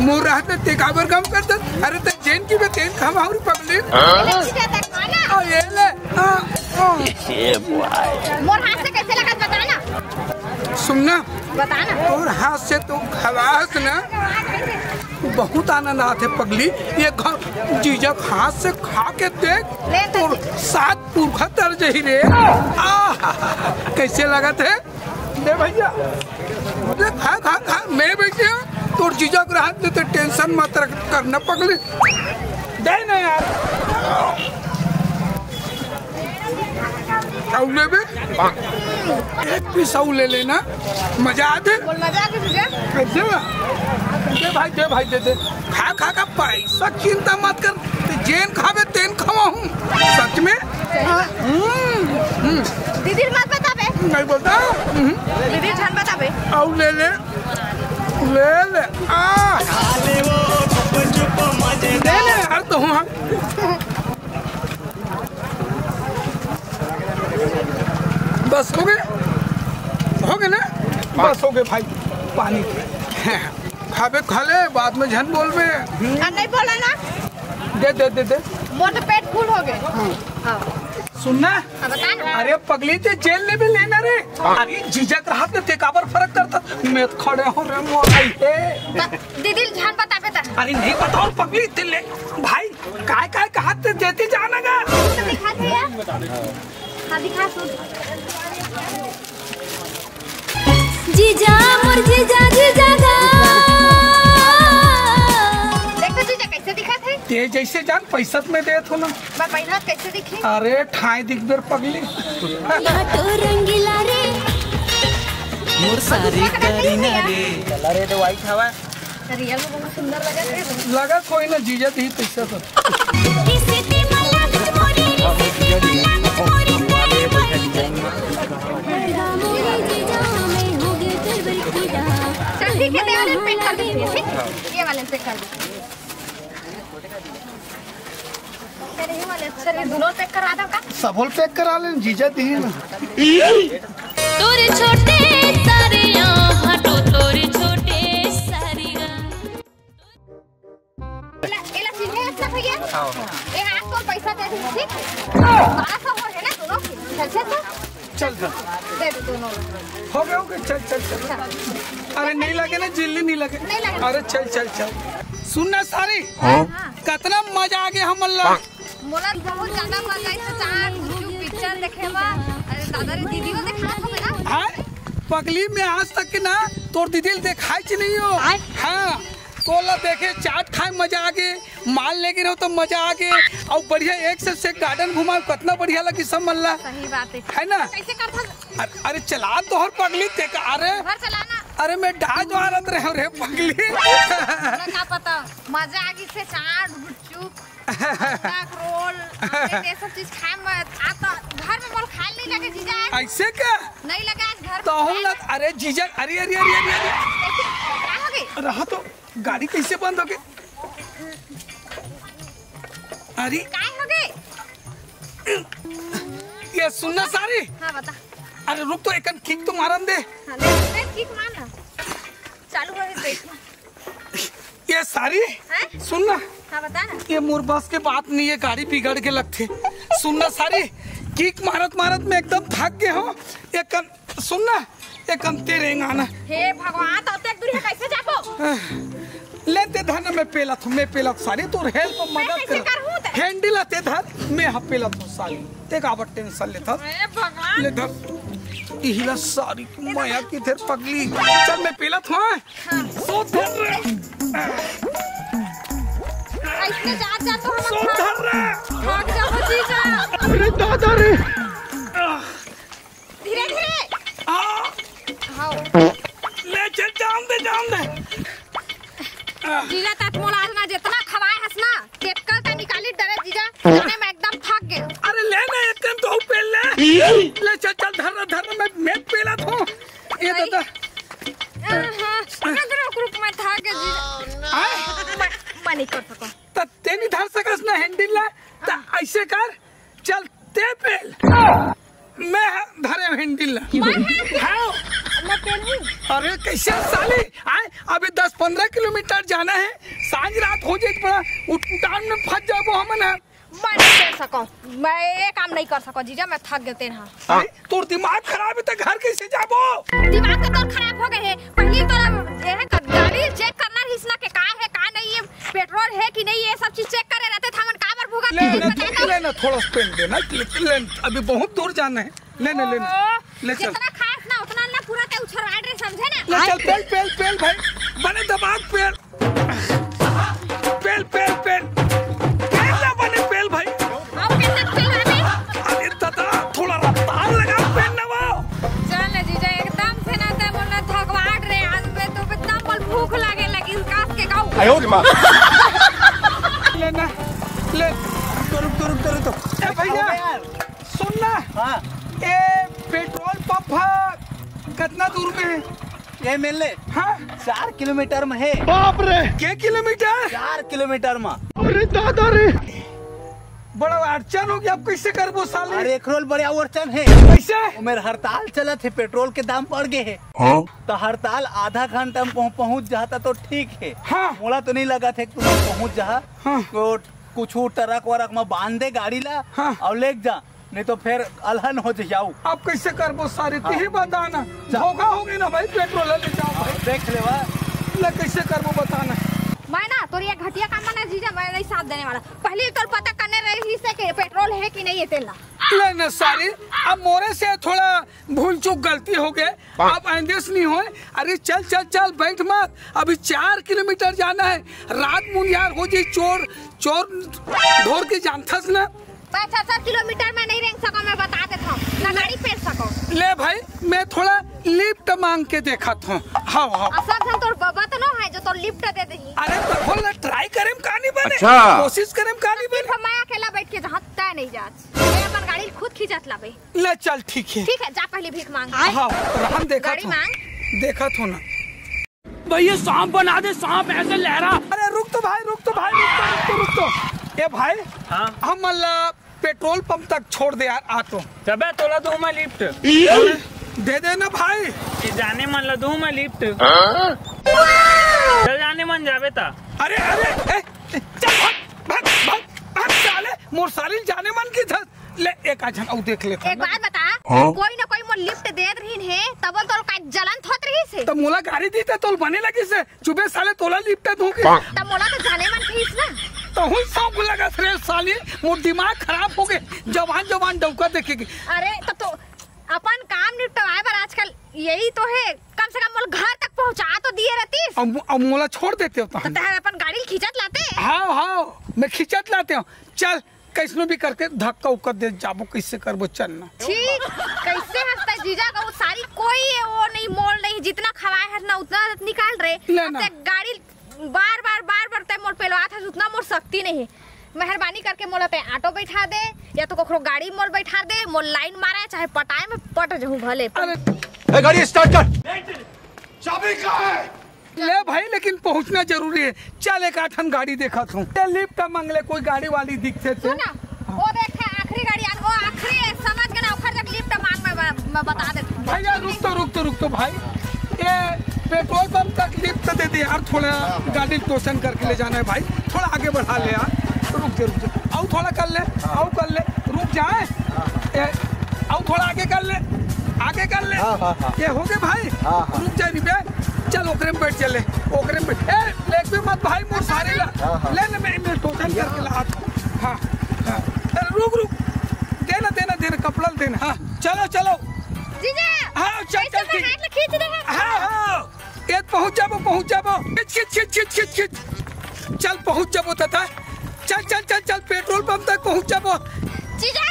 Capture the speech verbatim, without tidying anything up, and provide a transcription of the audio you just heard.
मोर रहत ले ते काबर गम करथस? अरे ते जेन खीबे तेन खवाहूं रे पगली। ले, ले, ले, देखा ना। आ, ये ले। आ, आ। मोर हाथ से कैसे लगत बता ना। सुन ना। बता ना। तोर हाथ से तो खवाहस ना, बहुत आनंद आथे पगली। ये घर जीजा के हाथ से खा के देख, ले तो तोर सात पुरखा तर जही रे। आहा, कैसे लगत हे? दे भैया, दे, खा, खा, खा, मैं भैया, तोर जीजा के रहत ले तो tension मत रख, करना पगली। दे ना यार। अउ लेबे? एक piece अउ ले लेना, मजा आथे। बोल, मजा आथे तुझे? कैसे बा? दे भाई, दे भाई, दे, दे। खा, खा, खा, पैसा चिंता मत कर, ते जेन खाबे तेन खवाहूं। सच में? हाँ। हम्म, हम्म। दीदी मत बताबे। नहीं बोलता। हम्म। दीदी झन बताबे। अउ ले ले, ले ले। आ। ले ले, अरे तो हूँ हम। बस हो गए, हो गए ना? बस हो गए भाई, पानी। खाबे खा ले, बाद में झन बोलबे। आ, नहीं बोला ना। दे, दे, दे, दे। मोर तो पेट full हो गए। हाँ। सुन ना। हाँ, बता ना। अरे पगली, ते जेन लेबे लेना रे। अरे जीजा के रहत ले ते काबर फरक करथस? मैं तो खड़े हो रे मोर भाई हे। दीदी झन बताबे ता। अरे नहीं बताओ पगली, ते ले भाई, काय काय कहा ते देती जाना गा। तो दिखा थे यार। हाँ, दिखा सूट। जीजा, मोर जीजा, जीजा गा। देख तो जीजा कैसे दिखत हे। ते जैसे जान पैसा तो मैं देत हो ना। मैं पैसा कैसे दिखी? अरे ठाई दिख बेर पगली। यहाँ तो रंगीला रे। मोर सारी करीना रे। कलर ये तो white हवा। रियल में बहुत सुंदर लगा थे। लगा कोई ना, जीजा दी पैसा तो। चल ठीक है, दे वाले पे कर दीजिए, ठीक? ये वाले पे कर दीजिए। अरे ये वाले अच्छे, ये दोनों पैक करा दो का? सबोल पैक करा लेन, जीजा दी ना। तोरे छोटे सारे यहाँ हटो, तोरे छोटे सारे यहाँ। एला, एला चिन्हे अपना भैया? हाँ। ये हाथ को पैसा दे दे, ठीक? बारह सौ हो है ना दोनों? छह सौ? चल, चल। दे दे दोनों। हो गया, हो गया, चल, चल, चल। चल। अरे नहीं लगे ना, जिल्ली नहीं लगे। नहीं लगे। अरे चल, चल, चल। सुन ना सारी, हाँ? कतना मजा आ गया हमन ला। मोला बहुत ज्यादा मजा आइस, चाट, गुपचुप, पिक्चर देखे मा। अरे दादा रे, दीदी को देखा था ना? हाँ? पगली में आज तक के ना तोर दीदी ल देखाइच नहीं हो। आय। हाँ, तोला देखे चाट खाए मजा आ गे, माल लेगे रहो तो मजा आ गे, अउ बढ़िया एक से एक गार्डन घुमाओ, कतना बढ़िया लगी सब मन ला। सही बात है। है ना? कैसे करथस? अरे, अरे चला तो हर पगली ते का, अरे। घर चलाना। अरे मैं डाज मारत रहे रे पगली। हमरा का पता, मजा आ गई से चाट, गुपचुप। नाक रोल, अरे, ये सब चीज खाए में, आ तो घर में मोल खाए नहीं लगे जीजा। ऐसे का? नहीं लगे आज घर में तहु खाए लग, में। अरे जीजा, अरे, अरे, अरे, अरे, अरे। का हो गई? रहा तो गाड़ी कैसे बंद हो गई? अरे। काय हो गई? ये सुन ना सारी। हाँ, बता। अरे रुक तो, एकन किक तो मारन दे। हाँ, दे, दे, किक मार ना। चालू हो गई, देख। ये सारी, हैं? सुन ना। हाँ, बता ना। ये मोर बस के बात नहीं है, गाड़ी बिगड़ के लगथे। सुन ना सारी, किक मारत मारत मैं एकदम थक गए हो। ये कन, सुन ना, ये कन ते रेंगा ना। हे भगवान, तो एक दूरी कैसे जाबो? ले ते धर ना, मैं पेलत हूँ, मैं पेलत सारी, तोर हेल्प मैं मदद कैसे कर। करूँ ते? हैंडल ते धर, मैं हा पेलत हूँ सारी। ते काबर टेंशन लेथस? अरे भगवान। ले धर। इहिला सारी मया की धेर पगली। चल मैं पेलत हूँ, हाँ? हाँ। सो धर रे। ऐसने जात जात तो हम सो थक, धर रे। थक जाबो जीजा। अरे दादा रे। धीरे धीरे। आ। हाँ। ले चल, जान दे, जान दे। जीजा तात मोला आज ना जितना खवाए हस ना, केतकल त निकाली डरे जीजा, तने मैं एकदम थक गए। अरे ले ना, एक कन तो पेल ले। ले चल, चल, धर, धर, मैं, मैं पेला था। ये भाई। दादा। हाँ, हाँ, रुक, रुक, रुक, मैं थक गए जीजा। आए? मैं, मैं नहीं कर सकूँ। त ते नहीं धर सकस ना हैंडल ला, त ऐसे कर, चल ते पेल। मैं धरे हैंडल ला। मैं हैंडल? हाँ। अरे कैसे साली, आए, अभी दस पन्द्रह किलोमीटर जाना है, सांझ रात हो जाए, बड़ा उटान में फंस जाबो हमन ह। मैं नहीं पेर सकूं, मैं ये काम नहीं कर सकूं जीजा, मैं थक गए तेन हा। अरे, तोर दिमाग खराब है, तो घर कैसे जाबो? दिमाग तो तोर खराब हो गए है। पहले तो ये है, गाड़ी चेक करना रहिस ना, के का है, का नहीं है, पेट्रोल है कि नहीं, ये सब चीज चेक करे रहते थे, हमन काबर भुगत ले रहे ना, हैं, बताए तो? ले ना, थोड़ा सा पेल दे ना, ले, ले, अभी बहुत दूर जाना है। ले, ले, ले ना। ओ, ले चल। जितना खास ना, उतना ना पूरा ते उछरवाड़ रे, समझे ना? ले चल, पेल, पेल, पेल भाई, बने दबाग पेल। पेल, पेल, पेल। पेल ना बने, पेल भाई। अब कैसे पेल बने? अरे दादा, थोड़ा रफ्तार लगा, पेल ना वो। चल ना जीजा, एकदम से ना ते मोला थकवाड़ रे, आज मैं तो एकदम बोल भूख लागे लगी, कास के खाऊं। आयो रे माँ। ले ना, ले। रुक तो, रुक तो, रुक तो, रुक तो। ए भैया, सुन ना। हाँ। ए, पेट्रोल पंप है, कितना दूर में है? ये मिल ले। हाँ। चार किलोमीटर में है। बाप रे। के किलोमीटर? चार किलोमीटर में। अरे दादा रे। बड़ा अड़चन हो गया, अब कैसे करबो साले? अरे, एक रोल बड़े अड़चन है। कैसे? ओ मेर हड़ताल चलत है, पेट्रोल के दाम बढ़ गए है। हाँ। तो हड़ताल आधा घंटा में पहुं-, पहुंच जाता तो ठीक है। हाँ। मोला तो नहीं लगा था कि तुम पहुंच जा। हाँ। तो कुछ ट्रक वरक में बांध दे गाड़ी ला हाँ। और ले जा, नहीं तो फिर अलहन हो जाऊ। अब कैसे करबो सारे, हाँ। तिही बता ना। जा। धोखा हो गई ना भाई, पेट्रोल ले जाओ भाई। देख लेवा। ले कैसे करबो बता ना। मैं ना तोर ये घटिया काम में ना जीजा, मैं नहीं साथ देने वाला। पहले तो पता करने रही से कि पेट्रोल है कि नहीं है तेला। ले ना सारी, अब मोरे से थोड़ा भूल चूक गलती हो गए, अब आइंदे से नहीं होए। अरे चल चल चल, बैठ मत, अभी चार किलोमीटर जाना है। रात मुंधियार हो जी, चोर चोर ढोर के जानथस ना। पाँच सात किलोमीटर में नहीं रेंग सको, मैं बता देता हूँ, ना गाड़ी पेर सको। ले भाई, मैं थोड़ा लिफ्ट मांग के देखत हूँ। हाँ हाँ। और सब झन तोर बबा तो नो है जो तोर लिफ्ट दे देही। अरे तो बोल ना, ट्राई करे में का नहीं बने, अच्छा। कोशिश करे में का नहीं बने। सिर्फ मैं अकेला बैठ के जहाँ तय नहीं जाच, मैं अपन गाड़ी खुद खींचत लाबे। ले चल, ठीक है। ठीक है, जा पहले भीख मांग। हाँ, राम देखा गाड़ी थो। मांग। देखा थो ना। भैया सांप बना दे, सांप ऐसे लहरा। अरे रुक तो भाई, रुक तो भाई, रुक तो, रुक तो, रुक तो। ए भाई, हाँ? हम मतलब पेट्रोल पंप तक छोड़ दे यार, आ तो। जबे तोला दूं मैं लिफ्ट। दे देना भाई। ये जाने मन ला दूं मैं लिफ्ट। हाँ? चल जाने मन जाबे ता। अरे, अरे, ए, चल भाग, भाग, भाग, भाग साले, मोर साली जाने मन की था। ले, एक आझन अउ देख लेथन एक ना। बात बता, हाँ? कोई ना कोई मोर लिफ्ट देत रहिन हे, तब तोर का जलन होत रहिस हे? त मोला गाड़ी दी त तोल बने लगिस हे। चुबे साले, तोला लिफ्ट दूंगी। त मोला तो जाने मन कहिस ना। तहूं शौक लगत रे साली, मोर दिमाग खराब हो गए। जवान जवान डौका देखेगी। अरे त तो अपन काम निपटवाए बर आजकल यही तो हे, कम से कम मोला घर तक पहुंचा तो दिए रहतिस। अब, अब मोला छोड़ देते हो तो। त तैं अपन गाड़ी खींचत लाते। हाँ, हाँ, मैं खींचत लाते हूँ। चल, कैसनो भी करके धक्का उक्का दे जाबो, कैसे करबो, चल ना। छी, कैसे हंसता है जीजा का, वो सारी कोई ये वो नहीं, मोल नहीं, जितना खवाए है ना उतना निकाल रहे। ले ना। अब ते गाड़ी बार बार बार बार ते मोल पेलवात है, उतना मोर शक्ति नहीं है। मेहरबानी करके मोला ते ऑटो बैठा दे, या तो कखरो गाड़ी मोल बैठा दे, मोल लाइन मारा है, चाहे पटाए में पट जहूं भले। अरे ए, गाड़ी स्टार्ट कर। चाबी कहाँ है? ले भाई, लेकिन पहुंचना जरूरी है। चल, एक आठन गाड़ी देखत हूँ। ते लिफ्ट मांग ले, कोई गाड़ी वाली दिखते थे। सुन ना, वो देख है आखिरी गाड़ी, वो आखिरी है, समझ के ना, ओखर जग लिफ्ट मांग, मैं, मैं, मैं बता देता हूँ। भैया, रुक तो, रुक तो, रुक तो भाई, ये पेट्रोल पंप तक लिफ्ट दे दे यार, थोड़ा गाड़ी टोसन करके ले जाना है भाई, थोड़ा आगे बढ़ा ले यार, रुक जा, रुक जा, आओ थोड़ा कर ले, आओ कर ले, रुक जाए, ए, आओ थोड़ा आगे कर ले, आगे कर ले। हाँ, हाँ, हाँ। ये हो गए भाई। हाँ, हाँ। रुक जा रिबे। चल ओकरे में बैठ चले। ओकरे में बैठ। ए, लेट भी मत भाई, मोर सारे ला। हाँ, हाँ। ले, ले, मैं, मैं टोचन करके ला। हाँ, हाँ। अरे रुक, रुक। देना, देना, देना, कपड़ा देना। हाँ, चलो, चलो। जीजा, हाँ, चल, ऐसे चल, में ठीक। हाथ में खींच दे है। हाँ, हाँ। ए, पहुंच जाबो, पहुंच जाबो। खींच, खींच, खींच, खींच, खींच, खींच। चल, पहुंच जाबो तथा। चल, चल, चल, चल, पेट्रोल पंप तक पहुंच जाबो। जीजा,